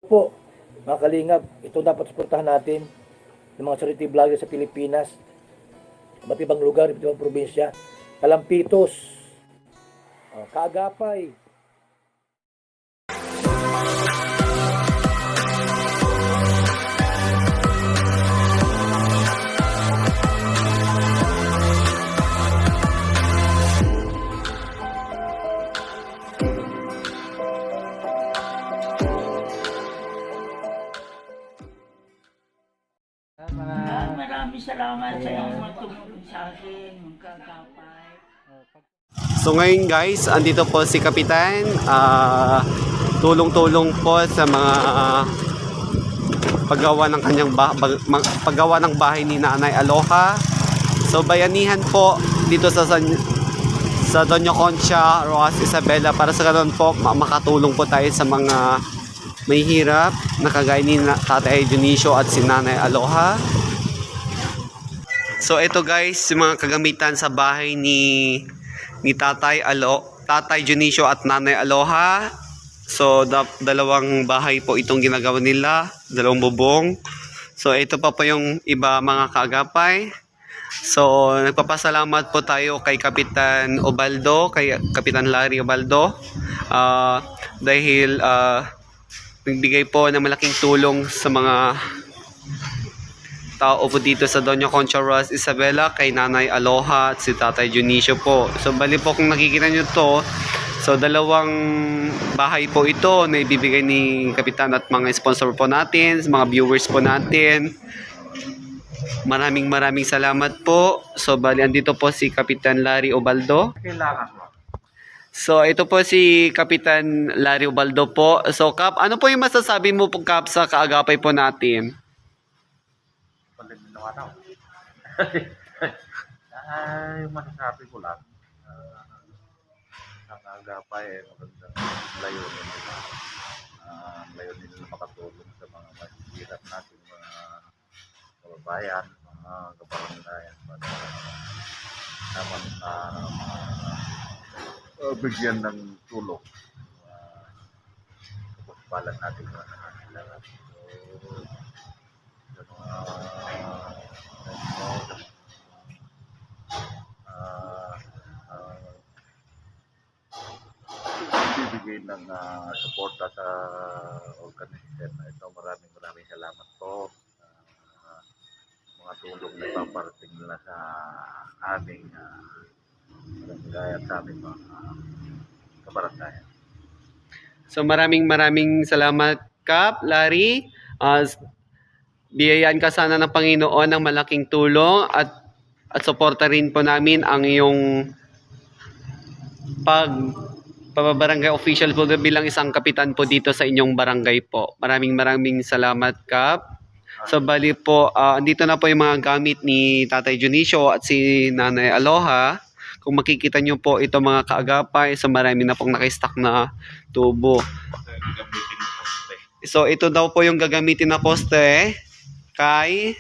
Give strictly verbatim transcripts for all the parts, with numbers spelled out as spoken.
po, mga kalingap, ito dapat suportahan natin ng mga charity vlogger sa Pilipinas, iba't ibang lugar, iba't ibang probinsya. Kalampitos, ah, Kaagapay. Ah, maraming salamat sa mga tumulong sa akin, mga kaagapay. So ngayon guys, andito po si Kapitan. Ah, tulong-tulong po sa mga paggawa ng kanyang ba, ba- mag- paggawa ng bahay ni Nanay Aloha. So bayanihan po dito sa San, sa Doña Concha, Roxas Isabela, para sa ganun po ma- makatulong po tayo sa mga may hirap na kagaya ni na, Tatay Dionisio at si Nanay Aloha. So ito guys, yung mga kagamitan sa bahay ni ni Tatay Alo, Tatay Dionisio at Nanay Aloha. So da, dalawang bahay po itong ginagawa nila, dalawang bubong. So ito pa po yung iba, mga kaagapay. So nagpapasalamat po tayo kay Kapitan Ubaldo, kay Kapitan Larry Ubaldo. Ah, dahil ah, nagbigay po ng malaking tulong sa mga tao po dito sa Doña Concha, Roxas Isabela, kay Nanay Aloha at si Tatay Dionisio po. So bali po, kung nakikita nyo to, so dalawang bahay po ito na ibibigay ni Kapitan at mga sponsor po natin, sa mga viewers po natin. Maraming maraming salamat po. So bali, andito po si Kapitan Larry Ubaldo. Kailangan mo. So ito po si Kapitan Larry Ubaldo po. So Kap, ano po yung masasabi mo po, Kap, sa kaagapay po natin? Palit ng ano. Ay, masasabi ko lang. Uh, ang agapay ay magandang layunin nila. Uh, layunin nila makatulong sa mga mahihirap natin, mga kababayan, mga kabarangay, para naman na uh, bigyan ng tulong. Uh, kapagpalan natin mga nangangailangan. So, sa mga uh, uh, uh, bibigay ng uh, suporta sa organization na ito. Maraming maraming salamat po. Uh, mga tulong na ipaparating nila sa aming uh, barangay at sa aming mga uh, kabarangay. So maraming maraming salamat, Kap, Larry. Uh, biyayaan ka sana ng Panginoon ng malaking tulong at at suporta rin po namin ang iyong pag pababarangay official po bilang isang kapitan po dito sa inyong barangay po. Maraming maraming salamat, Kap. So bali po, uh, andito na po yung mga gamit ni Tatay Dionisio at si Nanay Aloha. Kung makikita nyo po ito, mga kaagapay, so marami na pong naka-stack na tubo. So ito daw po yung gagamitin na poste kay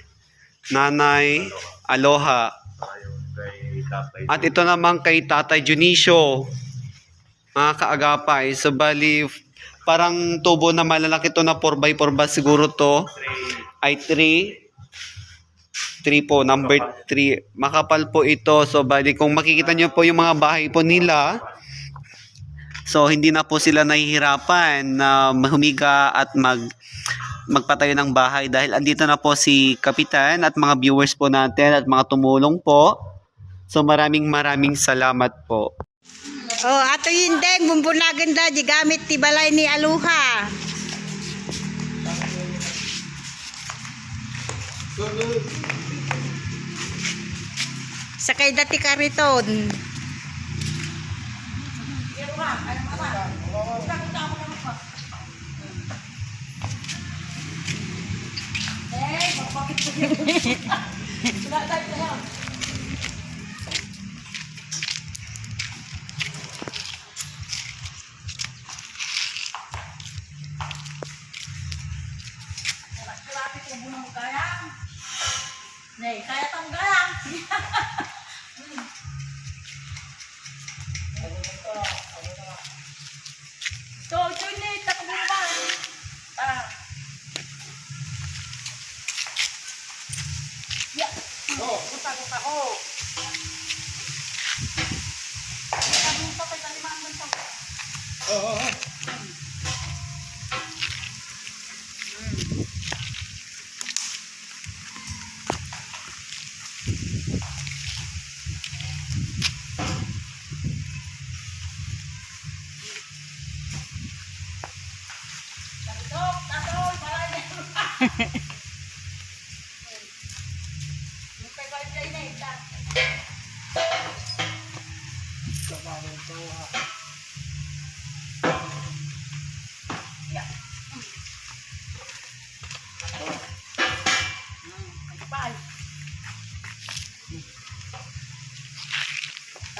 Nanay Aloha. At ito naman kay Tatay Dionisio, mga kaagapay. So bali, parang tubo na malalaki to na four by four ba siguro to? Ay, three. Three po, number three. Makapal po ito. So bali, kung makikita nyo po yung mga bahay po nila, so hindi na po sila nahihirapan na humiga at mag magpatayo ng bahay dahil andito na po si Kapitan at mga viewers po natin at mga tumulong po. So maraming maraming salamat po. Oh, ato Indeng, bumbunagan da, di gamit ti balay ni Aluha. Sakay dati kariton. Grabe kung bunong kaya. Nay, kaya tong gaya. So, ito ni takbuhan. Ah.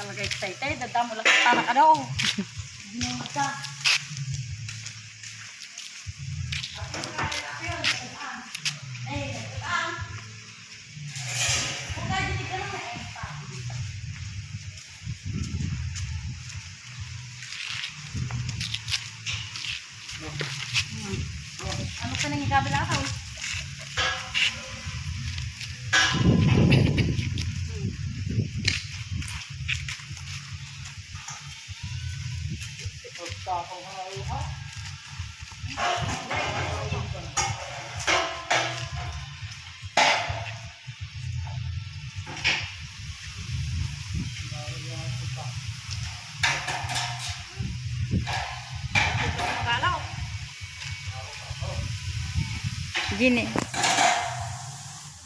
Talaga excited. Dadamo lang sa tanak, ano? Ginunod ka. Ano ka nang igabi lang ako? Gini.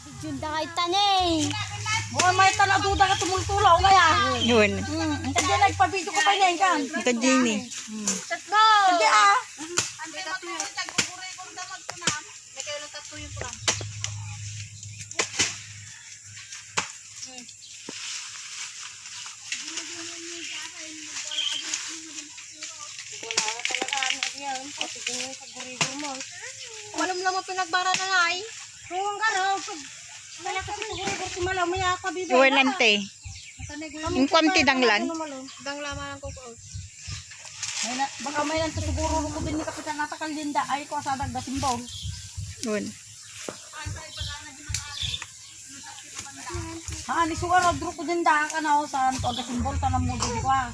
Video na kay Tane. Buwan may tanaduda ka tumultulaw na yan. Yun. Hmm, ang kanya nagpa-video ko pa niya, kan. Ito, Gini. Tatlo. Sige ah. May kayo lang tatlo yung pula. Wala na talaga, ano yan. Pati din yung sa gurigor mo. Walang lamang pinagbara na nga eh. Kung ang garo, pag wala ka sa gurigor, sumalaw mo yan, kabibi. Wala, te. Inkwam ti danglan. Dangla man ang kuko. May na, baka may lang to siguro ko din ni Kapitan Nata Kalinda. Ay, ko sa dagda simbol. Yun. Ha, ni suwar, dro ko din da, ka na, o, sa to, aga simbol, tanam mo, di ko, ah.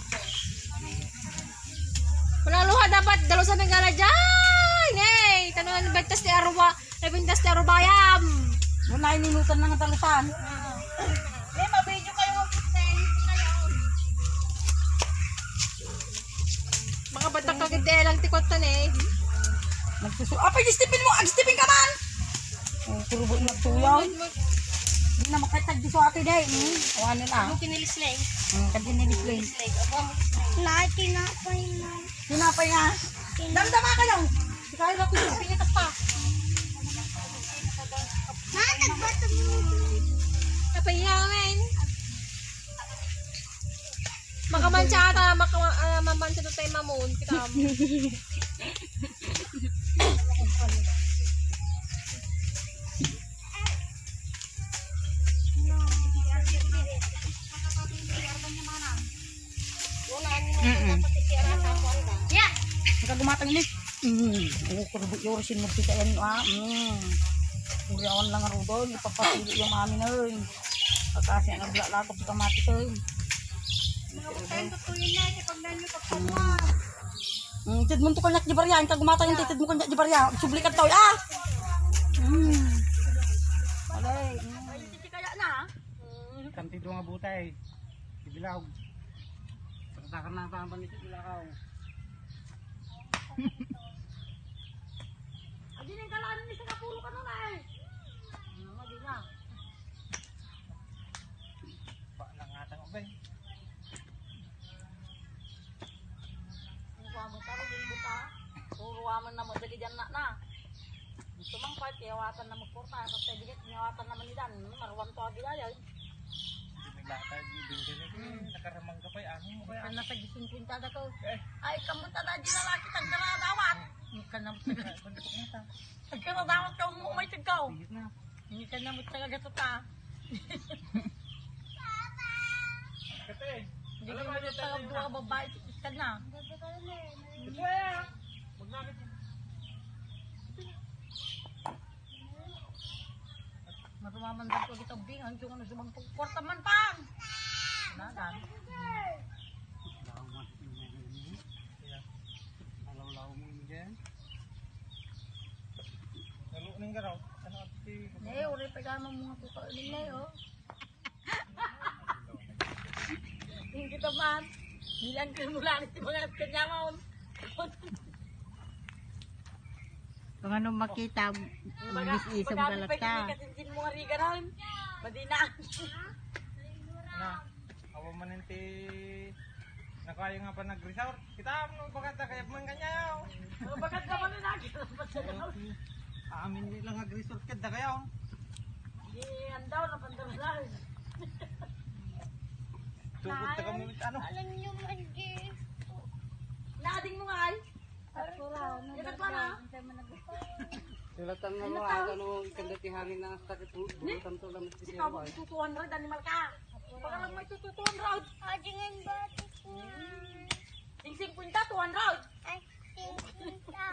Wala luha dapat, dalusan ng gala dyan. Hey, tanungan, bagtas ni Arwa. Nabintas na rubayam. Wala, ininutan na nga talusan. May mabidyo kayo, mag-send kayo. Mga batak ka gid, eh, lang tikot tan, eh. Nagsusu-, apay, agstipin mo, agstipin ka man! Oh, kurubo na tuyaw. Hindi na makatag di sa atin, eh. Hmm? O ano na? Ano kinilis na, eh? Hmm, kag kinilis na, eh. Lahat tinapay na. Tinapay nga. Damdama ka lang. Kaya na ko yung pinitas pa. Ma, nagbato mo. Napahiya, men. Makamantsa ata, maka-, ah, mamantsa doon tayo, mamon. Kita mo. Mm-mm. Ika gumatang ini. Mm. Oo, kurbo yung sin mo kita yan, ah. Mm. Uri awan lang ang rudon, ipapatuloy yung amin, oy. Pagkasi ang naglalakot sa kamatis, oy. Mga pagkain, tutuyin na, kapag nanyo, pagkakuha. Mm, tid mo to kanyak di barya, ang kagumata yung tid mo kanyak di barya. Subli ka to, ah! Mm. Alay, mm. Kaya na, ah. Kanti doon nga butay. Dibilog. Sakasakar na ang pampanit sa bilakaw. Adi ning kalaan ni sa kapuro ka nun, ay. Ano, di na. Pa, nangatang ako, bay. Ang kuha mo, taro, yung buta. Puro wa man na madali dyan na, na. Gusto mang part, kiyawatan na magporta. Kasi bigat, kiyawatan naman nila. Hmm, marwan to, abi, ay, ay. Hindi may lata, hindi, hindi, hindi. Hmm. Nakaramang ka pa, eh. Ano mo kaya? Ang nasa gising kwintada ko. Eh. Ay, kamusta na, di na lagi, tagkaradawat. Hindi ka na, tagkaradawat ka, umuumay, tagkaw. Sige na. Hindi ka na, tagkaradawat ka. Kate, hindi ka na, tagkaradawat ka, babae, ka na. Ito, eh. Magnamit. Matumaman dito kita, Bing. Ang yung ano, sumang kwarta man pa. Nagan. Nalawlaw mo yun dyan. Lalo ning garaw. Ano, ati? Eh, uri pa ka mga kuko nila, oh. Yung kita man, bilang ka mula rin sa mga kanyamaon. Kung ano makita, mag-is-isang Magkano kalat pa yung ka. Kasinsin mo nga riga ron? Madina. Na, awa man yung ti-, nakayo nga pa nag-resort. Kita mo, bagat na kaya man ganyan. Mga bagat ka man na lagi. Amin nilang nag-resort ka da kayo. Di, ang daw, napandalan. Tukod na kami, ano? Alam niyo man, G. Naading mo nga, ay? Ito pa na. Silatan mo mga ano, ikanda ti hangin na sakit mo. Tanto lang Ikaw, magtutuhan rin, animal ka. Baka lang may tututuhan rin. Adingan ba ito ko? Yung singkwenta, two hundred. Ay, singkwenta.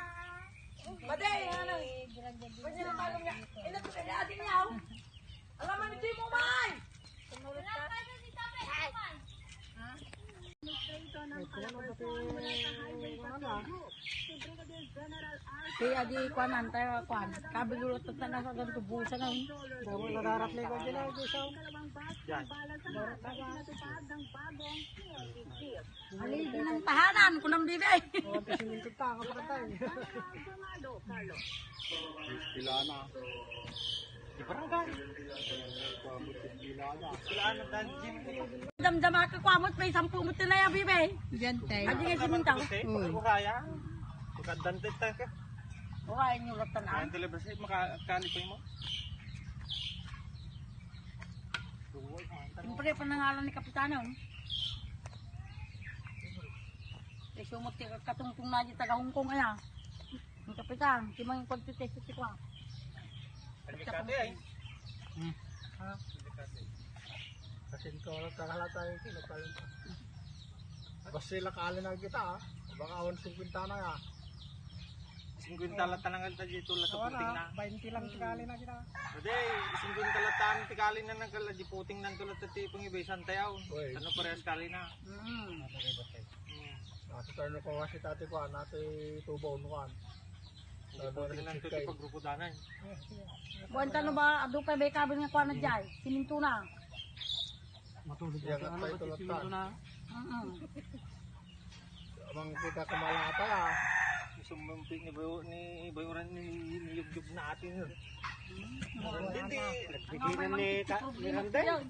Maday, ano? Pwede na tayo nga. Eh, natin kaya ating yaw. Alam mo, hindi mo, May! Ito na, pati, ano, ah. Kaya di kuan, antay, kuan. Kabilulot na sa ganito, busa na, eh. Dapat nararat na ikaw dyan, ah, di sa Yan. Ali, ng tahanan, kunang bibi. Oh, kasi minsan ta, kapatay. Pilana. Di barangay. Pilana. Pilana, dan gym. Damdama ka, kwamot, may sampung mo tinaya, bibi. Diyan, tay. Adi nga simintaw. Uy. Uraya. Pagkadantit tayo ka. Uraya, inyulat na. Ang telebase, makakali pa mo. Siyempre, panangalan ni Kapitana, oh. Eh, sumot ka katungtong na dyan, taga Hong Kong, kaya. Ang kapitan, si Mang pagtitest si Kwa. Delikado, eh. Hmm. Ha? Delikado. Kasi ito, nagkakalata yung kinapalong. Basta sila kaali na kita, ah. Baka awan singkwenta na, ah. Singkwenta lang tanangan ta dito, la Awan, kaputing ah. na. Bainti lang tikali na kita. Hindi, singkwenta lang tanang tikali na nagkala, di puting na ang tulad sa tipong iba, isang tayaw. Uy. Ano, parehas kali na. Mm. Hmm. Nasa turno ko nga si Tati Kwan, Nati Tubaw, Nuan. Hindi po tingnan ko ito pagrukudanan. Buwan tano ba, ado pa ba kabin nga kuha na dyan? Siminto na. Matulog Yan ako, ang ano, tayo pati tulog siminto ka. na. Mm-mm. Amang kita kamalata, ah. Sumampi ni Bayo, ni Bayoran, ni, ni Yugyug natin yun. Hindi. Nagbigay na ni Ka-, ni Randay. Nangato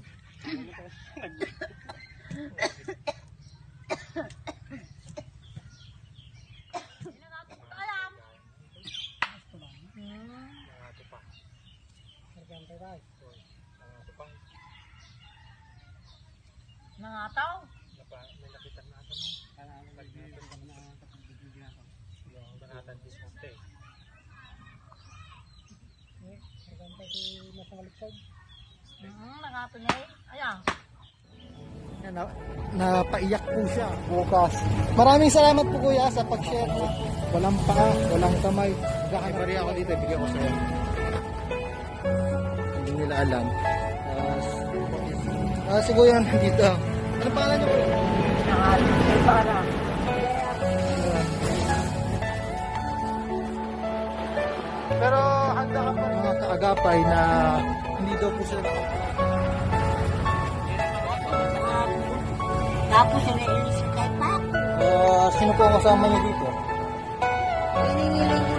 pa. Nangato pa. Nangataw? Napa-, may nakita na ako, no? Nangataw. Yung banatan dismute. Eh, maganda si Mas Maliksod. Mm, nangataw niya eh. Ayan. Yan, na, napaiyak po siya bukas. Maraming salamat po, kuya, sa pag-share na walang paa, walang kamay. Maghahanap Pare ako dito, ibigay ko sa'yo. Hindi nila alam. Ah, s-, ah, si kuya nandito. Ano pangalan niyo, kuya? Para. Pero handa ka pa mga kaagapay na hindi daw po sila nakapag- Tapos yung nailis sa kay Paco. Ah, sino po ang kasama niyo dito? Hinihingi lang po